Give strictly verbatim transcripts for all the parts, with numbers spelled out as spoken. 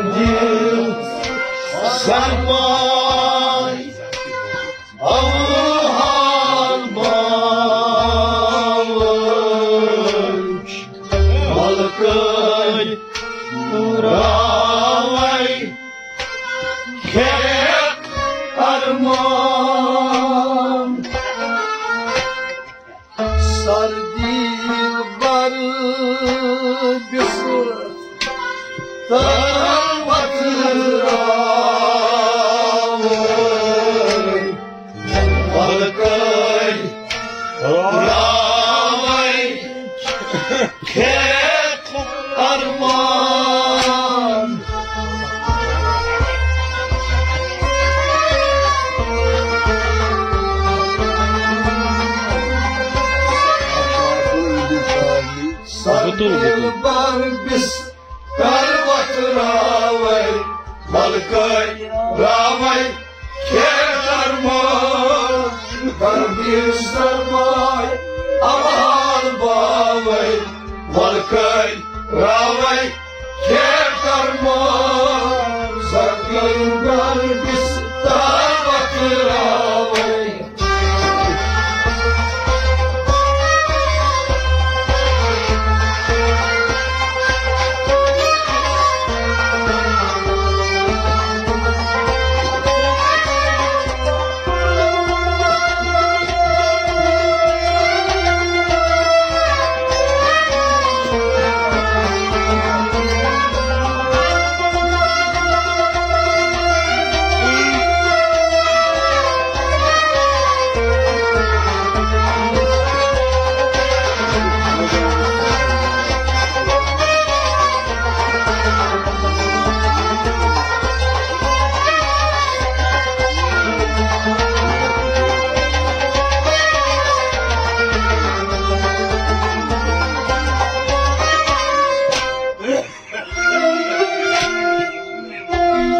دِل سرپاے اوحال باوٕچ ملکٲے راوے کھیت ارمان۔ سردی بر بسر تاوت راوے بلکے راوے کھیت ارمان۔ سردی بر بس کروت راوے بلکے راوے کھیت ارمان۔ تقدیر سرماے اوحال باوے بلکے راوے کھیت ارمان۔ سردی بر بس کروت راوے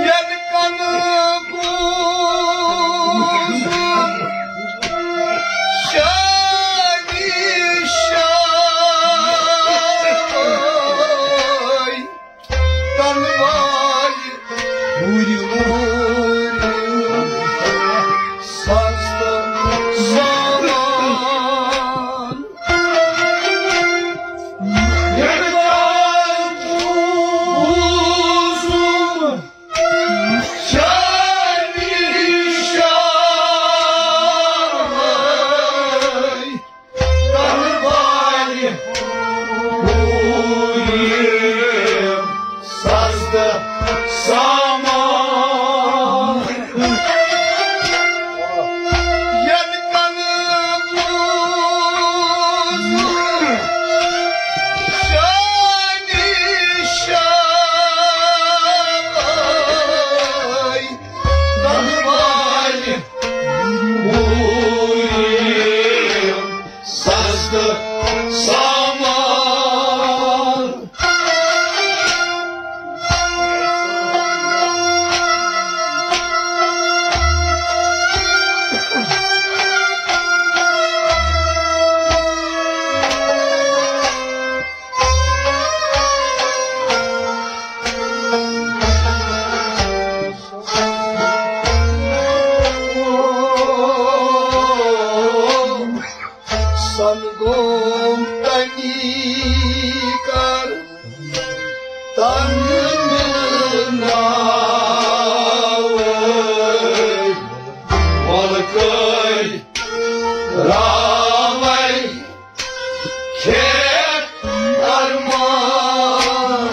ییٚلہِ کَنہٕ بوٗزُم شٲدی شٲے، کَنہٕ والہِ ہُرِ ہُرِ سَستہٕ سامان۔ سامان۔ ییٚلہِ کَنہٕ بوٗزُم شٲدی شٲے، کَنہٕ والہِ ہُرِ سَستہٕ سامان۔ سنگوم تنی کر تن ملناوے، ولکے راوے کھیت ارمان۔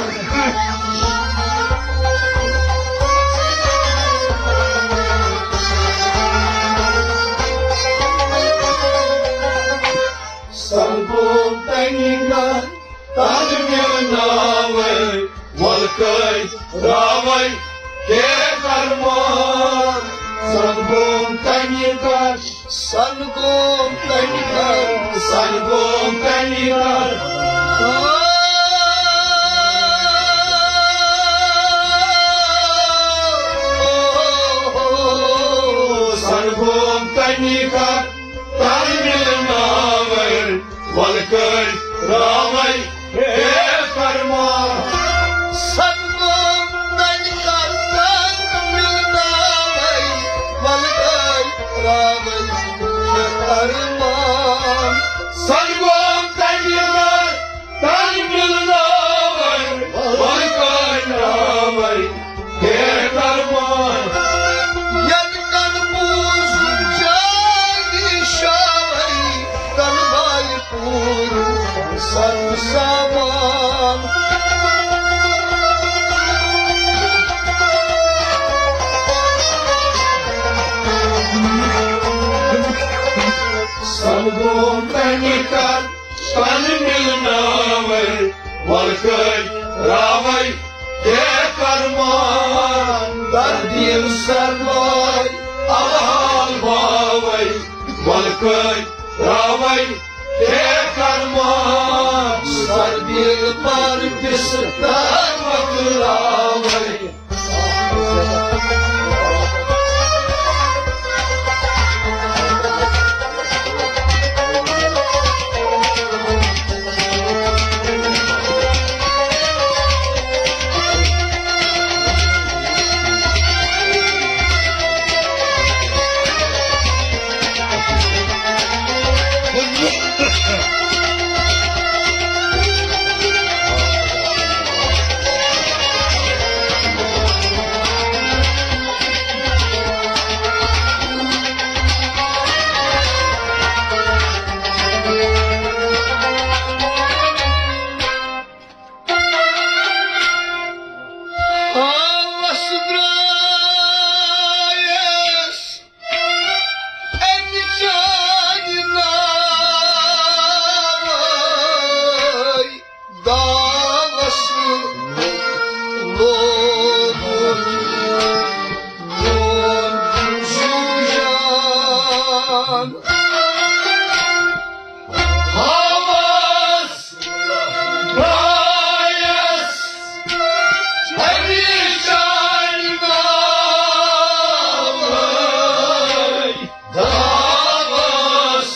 سنگوم تنی کر تن ملناوے، ولکے راوے کھیت ارمان۔ سنگوم تنی کر، سنگوم تنی کر، سنگوم تنی کر۔ سنگوم تنی کر تن ملناوے، ولکے راوے کھیت ارمان۔ سنگوم تنی پن مِلناوے، ولکٲے راوے کے کرمان، تقدیر سرماے، اوحال باوے، ولکٲے راوے کے کرمان، سردیل پر بستر مکلاوے۔ آوس درٛایس اَمہِ چانہِ ناوَے داوَس لوگُن میون زُو جان۔ آوس بایس ہمیشہ دعوس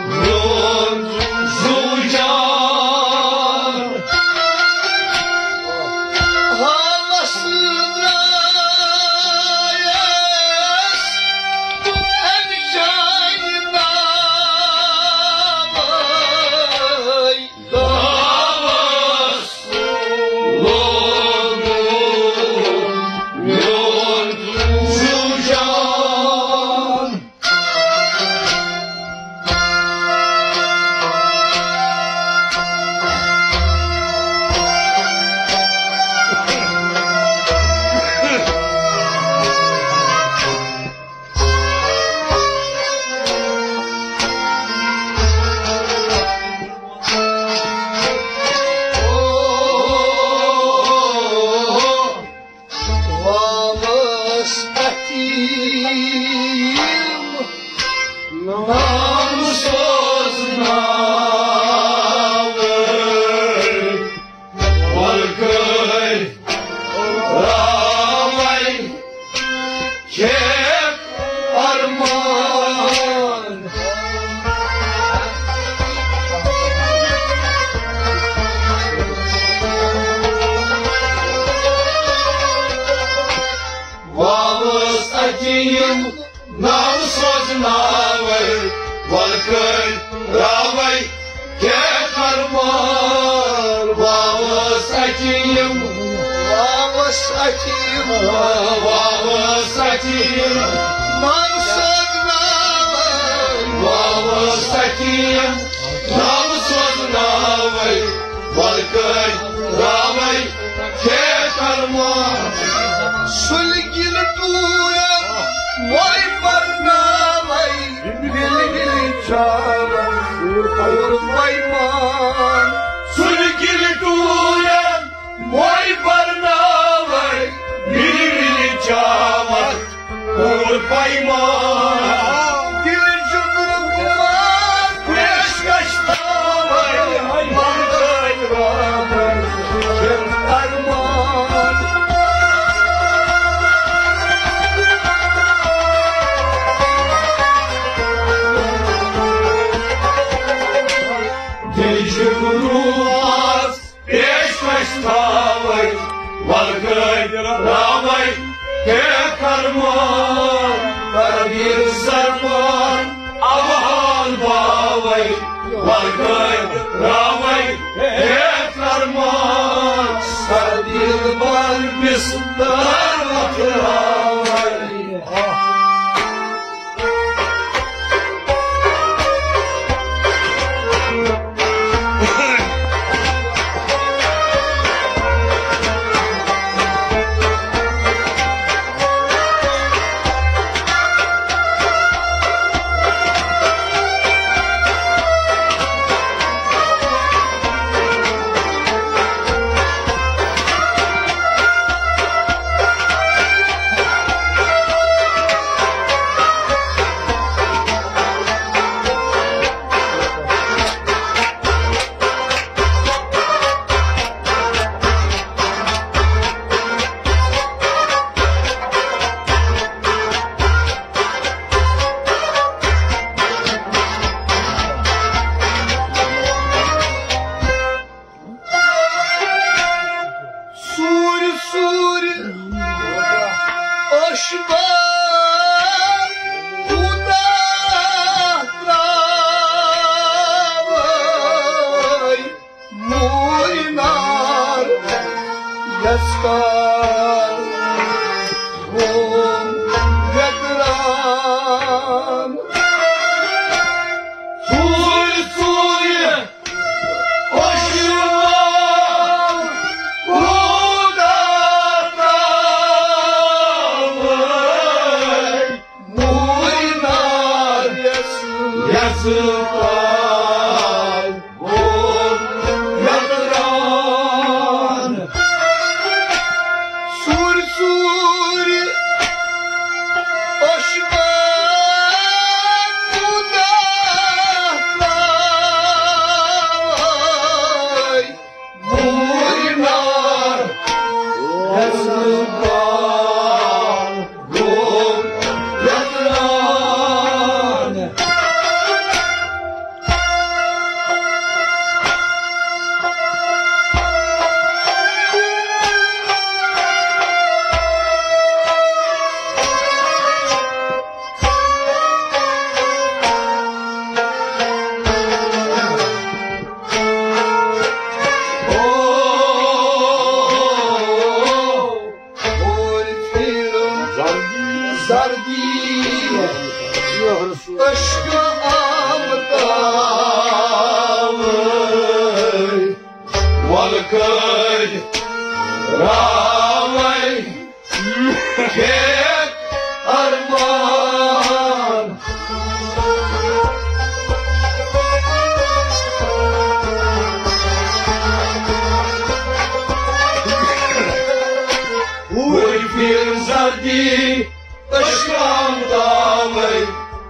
میون زُو جان۔ آوس درٛایس اَمہِ جانہِ ناوَے دعوس لوگُن میون زُو جان۔ واوس اَتہِ یِم نام سوزناوَے۔ ولکٲے راوَے کھیپ ارمان۔ واوس اَتہِ یِم نام سوزناوَے، ولکٲے راوَے کھیپ ارمان۔ واوس اَتہِ یِم، واوس اَتہِ یِم، واوس اَتہِ یِم نام سوزناوَے، واوس اَتہِ یِم نام سوزناوَے، ولکٲے راوَے کھیپ ارمان۔ سُلہِ گِلہِ ٹوٗرٮ۪ن وۄنۍ پرناوَے، وِلہِ وِلہِ چاوَن کوٚر پیمان۔ سُلہِ گِلہِ ٹوٗرٮ۪ن وۄنۍ پرناوَے، وِلہِ وِلہِ چاوَن کوٚر پیمان۔ دِلہِ جُگرُک ماز پیشکش تھاوَے، بنٛدٲے راوَے ارمان۔ دِلہِ جُگرُک ماز پیشکش تھاوَے، ولکٲے راوَے کھیپ ارمان۔ تقدیر سرمان اوحال باوَے، ولکٲے راوَے کھیپ ارمان۔ سردیل بر بستر وتھراوَے۔ اَسہِ کر گوٚو ویتران۔ ژوٗرِ ژوٗرِ اوس یِوان کوٗتاہ تاوَے۔ موٗرۍ نار یَس، یَس کال گوٚو ویتران۔ سوٗرۍ سوٗرۍ اوشمار کوٗتاہ تاوَے۔ موٗرۍ نار یَس کال گوٚو ویتران۔ اور پھرم زردی، زردی، عشق آمتاوے، ولکج راوے، کھیت ارمان۔ ہوئی پھر زردی، اشکام تاوے،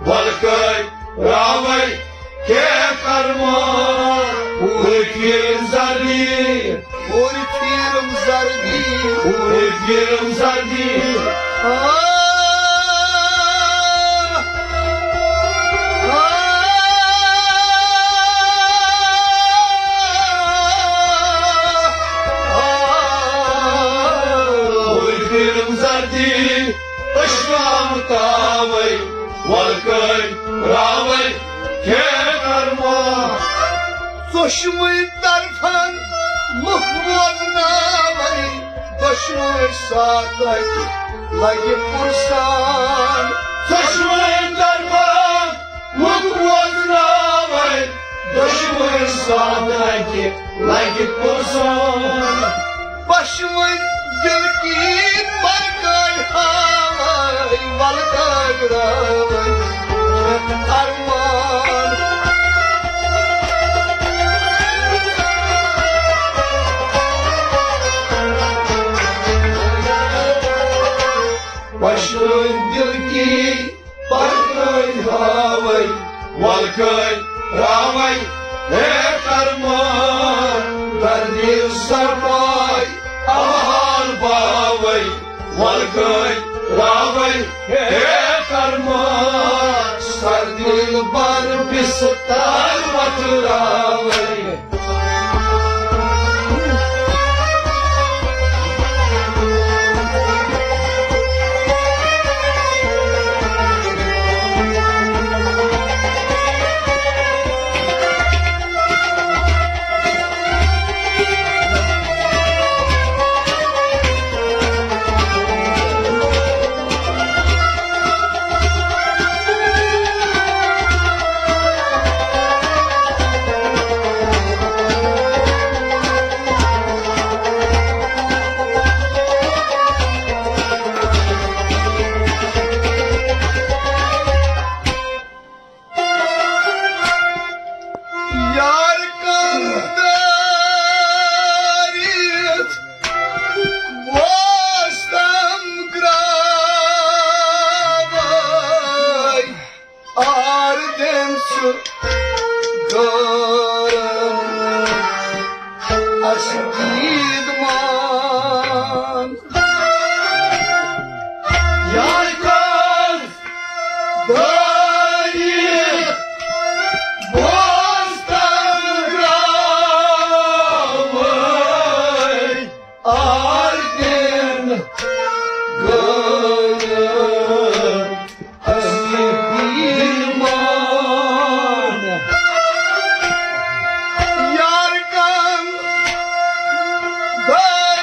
ولکے راوے، کے کرمان۔ ہوئی پھر زردی، ہوئی پھر زردی، ہوئی پھر زردی۔ آ، آ، آ، ہوئی پھر زردی، اشکام تاوے، ولکے راوے، کے کرمان۔ ژۄشوٕنۍ طرفن لُکھ بوزناوے، دۄشوٕے ساتھ لگہِ پُرسان۔ ژۄشوٕنۍ طرفن لُکھ بوزناوے، دۄشوٕے ساتھ لگہِ، لگہِ پُرسان۔ پشوٕنۍ دِل کی پرکٲلۍ ہاوے، ولکٲلۍ راوے، ارمان۔ پشوٕنۍ دِل کی پرکٲلۍ ہاوے، ولکٲلۍ راوے، ہے کرمان۔ دردِ سرپاے اوہار باوے، ولکٲلۍ راوے، ہے کرمان۔ سردی بر بستر وتراوے۔ یار کم دٲرِتھ ووستم گراوے، آر دِن سُہ گٲرن اَسہِ دید مان۔ یار کم دٲرِتھ ووستم گراوے، آر دِن گٲرن اَسہِ دید مان۔ یار کم دٲرِتھ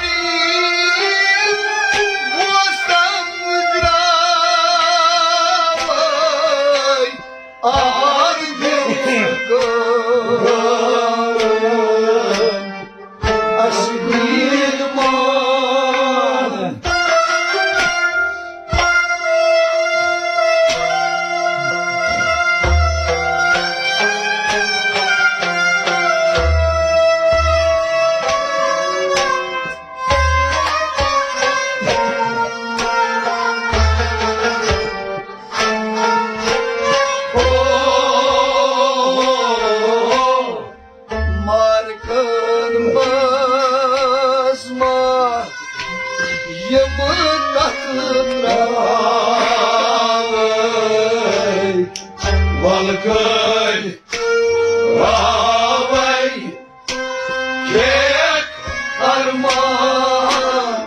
وَلہٕ کٔرۍ راوَے کھیٚکھ ارمان۔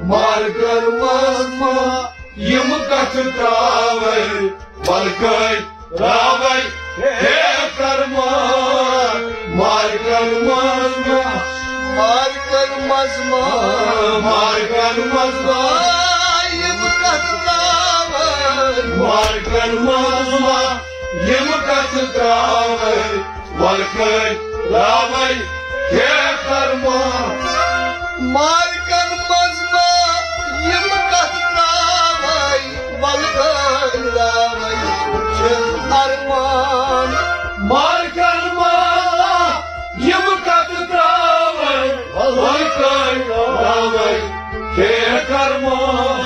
مارکن منٛز ما یِم کتھٕ ترٛاوَے، وَلہٕ کٔرۍ راوَے کھیٚکھ ارمان۔ مارکن منٛز ما، مارکن منٛز ما، مارکن منٛز ما یِم کتھٕ ترٛاوَے، مارکن منٛز ما یِم کتھٕ ترٛاوَے، وَلہٕ کٔرۍ راوَے کھیٚکھ ارمان۔ مارکن منٛز ما یِم کتھٕ ترٛاوَے، وَلہٕ کٔرۍ راوَے چھِ ارمان۔ مارکن ما یِم کتھٕ ترٛاوَے، وَلہٕ کٔرۍ راوَے کھیٚکھ ارمان۔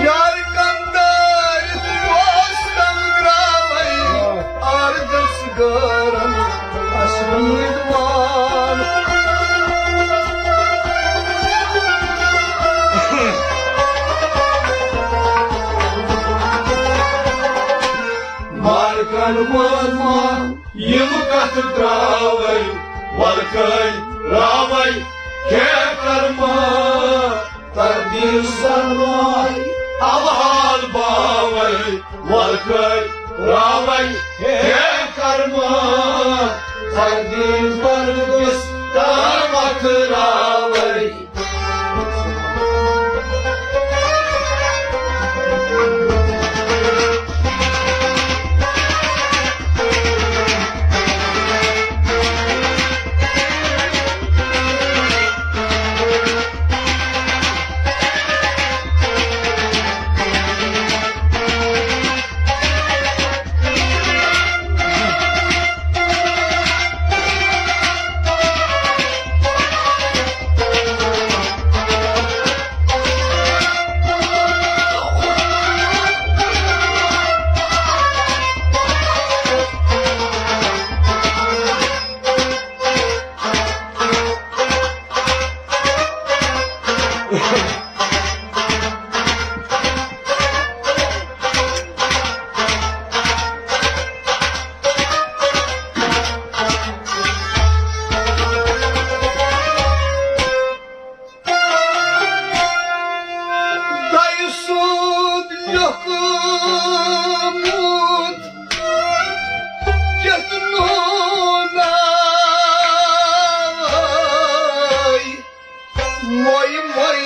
یار کندر پوستم گراوے، آر دس گرن اسمید وان۔ مارکن منٛز ما یِم کتھٕ ترٛاوَے، وَلہٕ کٔرۍ راوَے کھیٚکھ ارمان۔ تقدیر سنوار اوحال باوَے، وَلہٕ کٔرۍ راوَے کھیٚکھ ارمان۔ تقدیر پردِس تامتھ راوَے۔ دَیہِ سُنٛد لیوٚکھمُت کیُتھ نوٗناوے، مۄے مۄے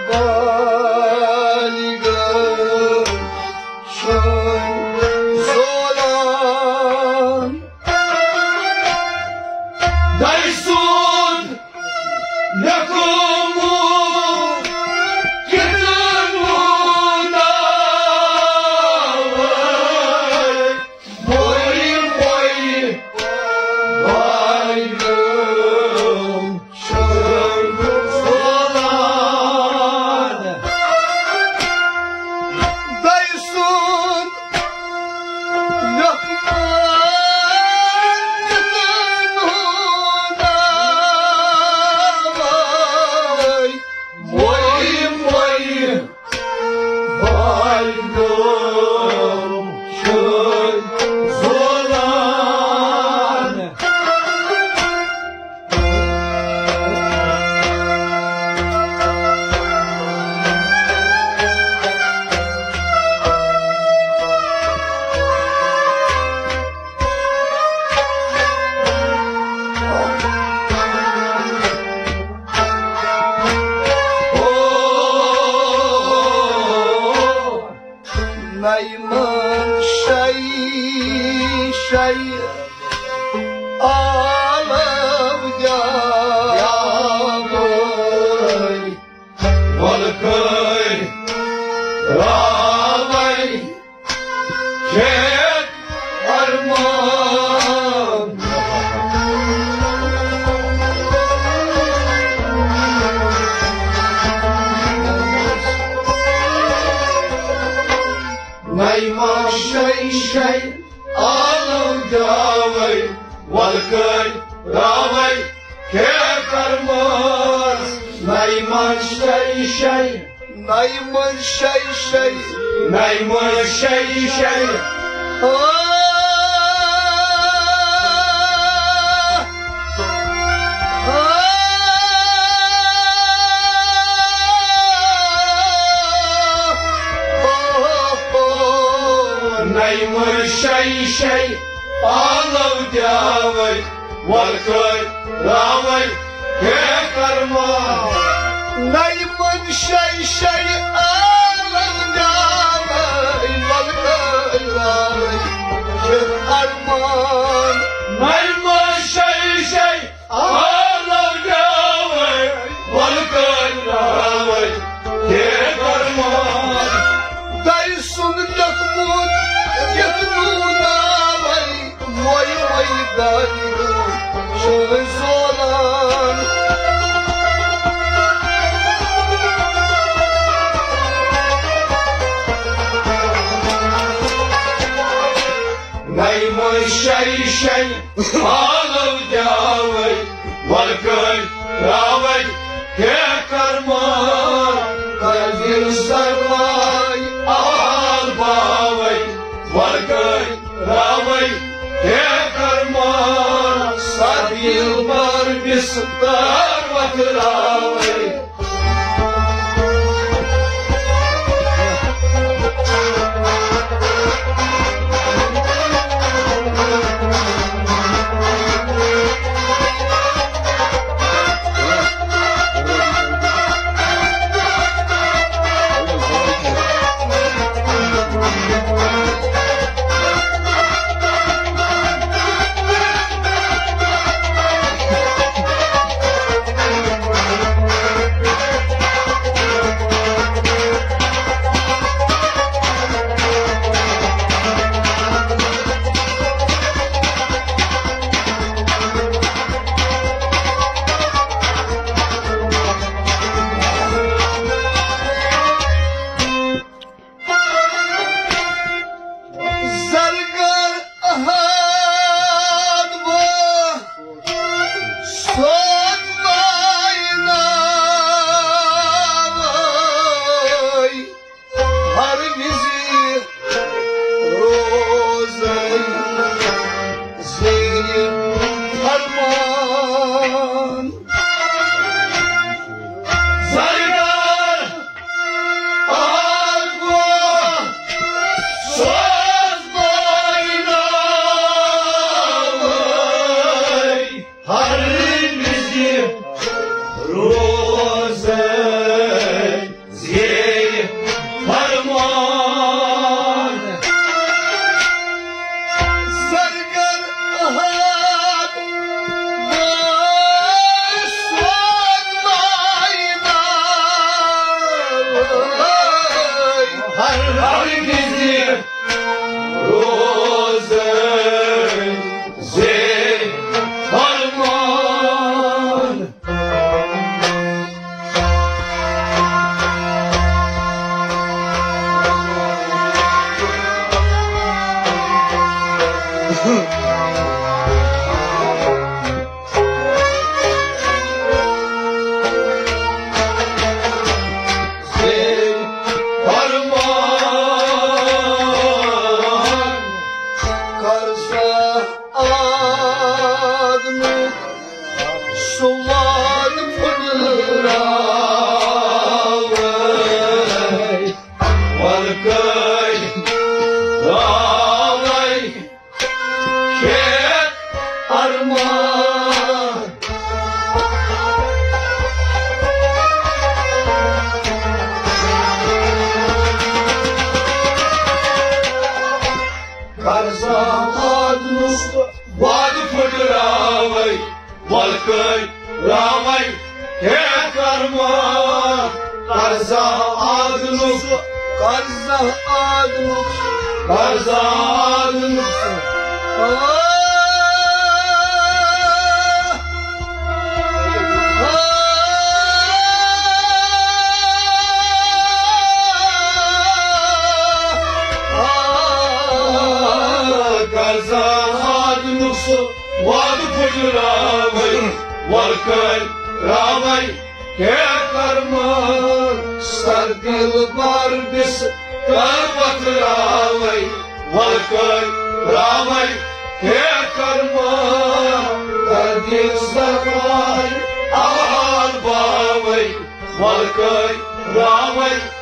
بالغ چھٲنۍ زولان۔ دَیہِ سُنٛد لیوٚکھمُت کِتھ نوٗناوے، مۄے مۄے بالغ چھٲنۍ زولان۔ دَیہِ سُنٛد نَیہِ منٛز شَے شَے عالم جاوے۔ وَلہٕ کٔرۍ راوَے کھیٚکھ ارمان۔ نَیہِ منٛز شَے شَے عالم دیاوے، ولکن راوے، کھے کرمان، نئی من شے شے۔ نئی من شے شے۔ نئی من شے شے۔ آ، آ، آ، آ۔ نئی من شے شے۔ عالم دیاوے، ولکن راوے، کھے کرمان۔ نئی من شے شے۔ عالم دیاوے، ولکن راوے، کھے کرمان۔ نئی من شے شے۔ عالم دیاوے، ولکن راوے، کھے کرمان۔ دَے سُنٛد لیوٚکھمُت لیکھنہٕ ناوے، وۄنۍ وۄنۍ دانہِ چھُ زولان۔ نئی من شے شے۔ عالم دیاوے، ولکن راوے، کھے کرمان۔ کر دل سرماے، عال باوے، ولکن راوے، کھے کرمان۔ سدیل بار بستر وتراوے۔ زرگر احد و سوزمائی ناوی، ہر وزی روزی زیر فرمان۔ زرگر آگو سوز بیناوی، ہر وزِ روزے زیر فرمان۔ زرگر احد سوز بیناوی، ہر وزِ روزے زیر فرمان۔ زیر فرمان۔ قرضہ آدمُک سُواد پھُٹراوے، ولکے راوے کھیت ارمان۔ قرضہ آدمُک سُواد پھُٹراوے، ولکے راوے کھیت ارمان۔ قرضہ آدمُک، قرضہ آدمُک، قرضہ آدمُک۔ آ، آ، آ، گُزراوے، وَلہٕ کٔرۍ راوے ہے کرمان، سر دِلبر دِس کر پتھراوے، وَلہٕ کٔرۍ راوے ہے کرمان، کر دِس زخمن احال باوے، وَلہٕ کٔرۍ راوے